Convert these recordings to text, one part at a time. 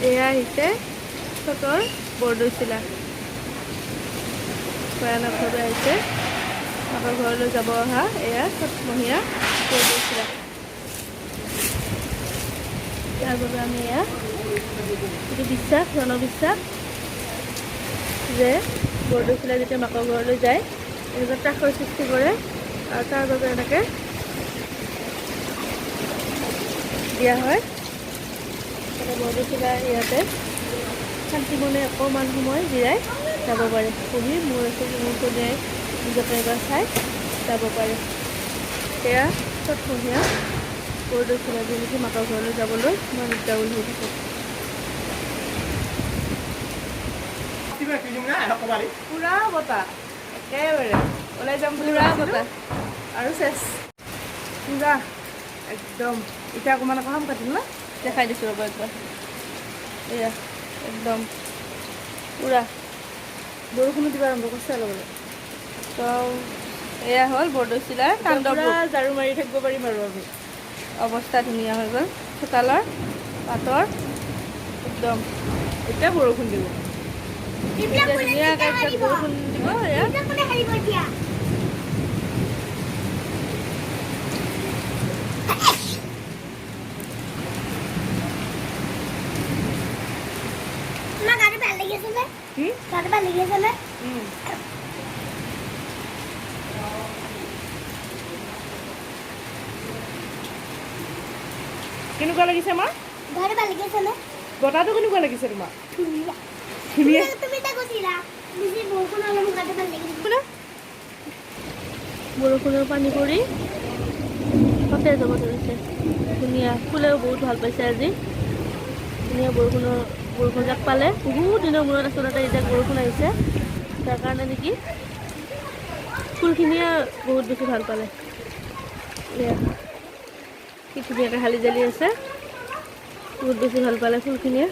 এয়া আহিছে চ'তৰ বৰদৈচিলা। ভয়ানকভাৱে আহিছে মাকৰ ঘৰলৈ যাব অহা এয়া চ'তমহীয়া বৰদৈচিলা। তাৰ বাবে আমি এয়া এইটো বিশ্বাস, জনবিশ্বাস যে বৰদৈচিলা যেতিয়া মাকৰ ঘৰলৈ যায়, এনেকুৱা ত্ৰাসৰ সৃষ্টি কৰে আৰু তাৰ বাবে এনেকৈ দিয়া হয়, যাতে বৰদৈচিলা ইয়াতে শান্তি মনে অকণমান সময় জিৰাই যাব পাৰে, বহি মূৰ আছে, মূৰ কলিয়াই নিজকে এবাৰ চাই যাব পাৰে। সেয়া চ'তমহীয়া বৰদৈচিলা, যি নেকি মাকৰ ঘৰলৈ যাবলৈ ইমান উদ্দাউল হৈ থাকে। পুৰা বতাহ, একেবাৰে ওলাই যাম বুলি পুৰা ভাবিছিলোঁ। বতাহ। আৰু চেচ, পুৰা একদম। এতিয়া অকণমান আকৌ কাম কাটিল না। দেখাই দিছোঁ, ৰ'ব একবাৰ। এয়া একদম পুৰা বৰষুণো দিব আৰম্ভ কৰিছে অলপ অলপ। তো এয়া হ'ল বৰদৈচিলাৰ তাণ্ডৱ। পুৰা ঝাৰু মাৰি থাকিব পাৰিম আৰু আমি। অৱস্থা ধুনীয়া হৈ গ'ল চোতালৰ পাতৰ একদম। এতিয়া বৰষুণ দিব। এতিয়া ধুনীয়াকৈ একদম বৰষুণ দিব এয়া। এতিয়া। গাড়ী ভাল লাগিছে নে? হুম? গাড়ী ভাল লাগিছে নে? উম। কেনেকুৱা লাগিছে মা? গাড়ী ভাল লাগিছে নে? বতাহটো কেনেকুৱা লাগিছে তোমাৰ? ধুনীয়া। ধুনীয়া। তুমি এতিয়া কৈছিলা বেছি বৰষুণ হ'লে মোৰ গাটো ভাল লাগিছে। বৰষুণৰ পানী পৰি সতেজ হ'ব ধৰিছে। ধুনীয়া, ফুলেও বহুত ভাল পাইছে আজি। ধুনীয়া বৰষুণজাক পালে। বহুত দিনৰ মূৰত আচলতে এইজাক বৰষুণ আহিছে, তাৰ কাৰণে নেকি ফুলখিনিয়ে বহুত বেছি ভাল পালে। এয়া কি ধুনীয়াকৈ হালি জালি আছে। বহুত বেছি ভাল পালে ফুলখিনিয়ে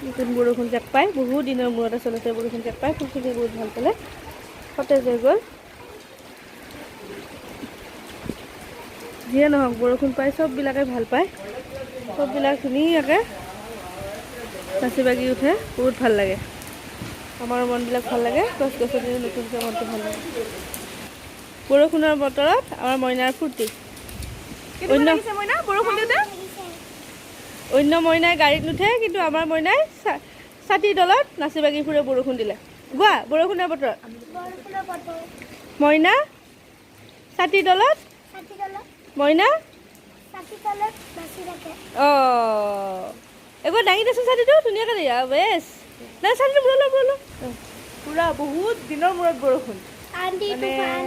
নতুন বৰষুণজাক পাই। বহুত দিনৰ মূৰত আচলতে বৰষুণজাক পাই ফুলখিনিয়ে বহুত ভাল পালে, সতেজ হৈ গ'ল। যিয়ে নহওক, বৰষুণ পাই চববিলাকে ভাল পায়। চববিলাক ধুনীয়াকৈ নাচি বাগি উঠে, বহুত ভাল লাগে। আমাৰ মনবিলাক ভাল লাগে, গছ গছনিও নতুনকৈ মনটো ভাল লাগে। বৰষুণৰ বতৰত আমাৰ মইনাৰ ফূৰ্তি। কেনেকুৱা অন্য লাগিছে মইনা বৰষুণ দিওঁতে? অন্য মইনাই গাড়ীত নুঠে, কিন্তু আমাৰ মইনাই ছাতিৰ তলত নাচি বাগি ফুৰে বৰষুণ দিলে। গোৱা, বৰষুণৰ বতৰত বৰষুণৰ বতৰ। মইনা ছাতিৰ তলত, ছাতি তলত। মইনা ছাতি তলত নাচি থাকে। অঁ, একবাৰ দাঙি দেচোন ছাতিটো ধুনীয়াকৈ দিয়া। বেছ নাই, ছাতিটো মূৰলৈ, মূৰলৈ। পুৰা বহুত দিনৰ মূৰত বৰষুণ। আন্দি মানে তুফান।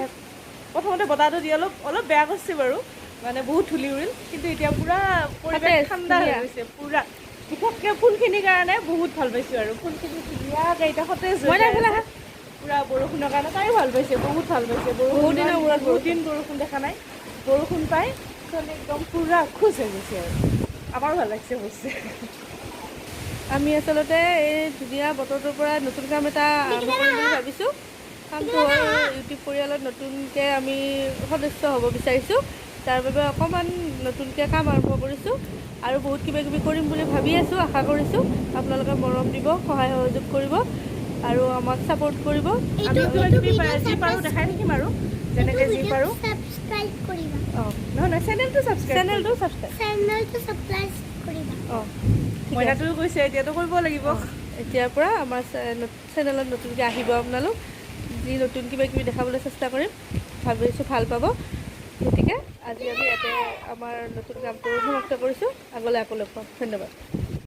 প্ৰথমতে বতাহটো দি অলপ অলপ বেয়া কৰিছে বাৰু, মানে বহুত ধূলি উৰিল, কিন্তু এতিয়া পুৰা পৰিৱেশ সতেজ, ঠাণ্ডা হৈ ধুনীয়া। গৈছে পুৰা। বিশেষকৈ ফুলখিনিৰ কাৰণে বহুত ভাল পাইছোঁ আৰু ফুলখিনি ধুনীয়াকৈ এতিয়া সতেজ হৈ মইনা, যাই এইফালে আছে। আহা। পুৰা বৰষুণৰ কাৰণে তাইও ভাল পাইছে, বহুত ভাল পাইছে বৰষুণ। বহুত দিনৰ মূৰত। বহুত দিন বৰষুণ দেখা নাই। বৰষুণ পাই ছোৱালী একদম পুৰা খুচ হৈ গৈছে আৰু আমাৰো ভাল লাগিছে অৱশ্যে। আমি আচলতে এই ধুনীয়া বতৰটোৰ পৰা নতুন কাম এটা আৰম্ভ কৰিম বুলি ভাবিছোঁ। কামটো হ'ল ইউটিউব পৰিয়ালত নতুনকৈ আমি সদস্য হ'ব বিচাৰিছোঁ। তাৰ বাবে অকণমান নতুনকৈ কাম আৰম্ভ কৰিছোঁ আৰু বহুত কিবা কিবি কৰিম বুলি ভাবি আছোঁ। আশা কৰিছোঁ আপোনালোকে মৰম দিব, সহায় সহযোগ কৰিব আৰু আমাক ছাপোৰ্ট কৰিব। আমি কিবা কিবি যি পাৰোঁ দেখাই থাকিম আৰু যেনেকৈ যি পাৰোঁ। ছাবস্ক্ৰাইব কৰিবা। অঁ। নহয় নহয়, চেনেলটো ছাবস্ক্ৰাইব। চেনেলটো ছাবস্ক্ৰাইব। চেনেলটো ছাবস্ক্ৰাইব কৰিবা। অঁ। মইনাটোও কৈছে, এতিয়াতো কৰিব লাগিব। এতিয়াৰ পৰা আমাৰ চেনেলত নতুনকৈ আহিব আপোনালোক। যি নতুন কিবা কিবি দেখাবলৈ চেষ্টা কৰিম, ভাবিছোঁ ভাল পাব। গতিকে আজি আমি ইয়াতে আমাৰ নতুন কামটো সমাপ্ত কৰিছোঁ। আগলৈ আকৌ লগ পাম। ধন্যবাদ।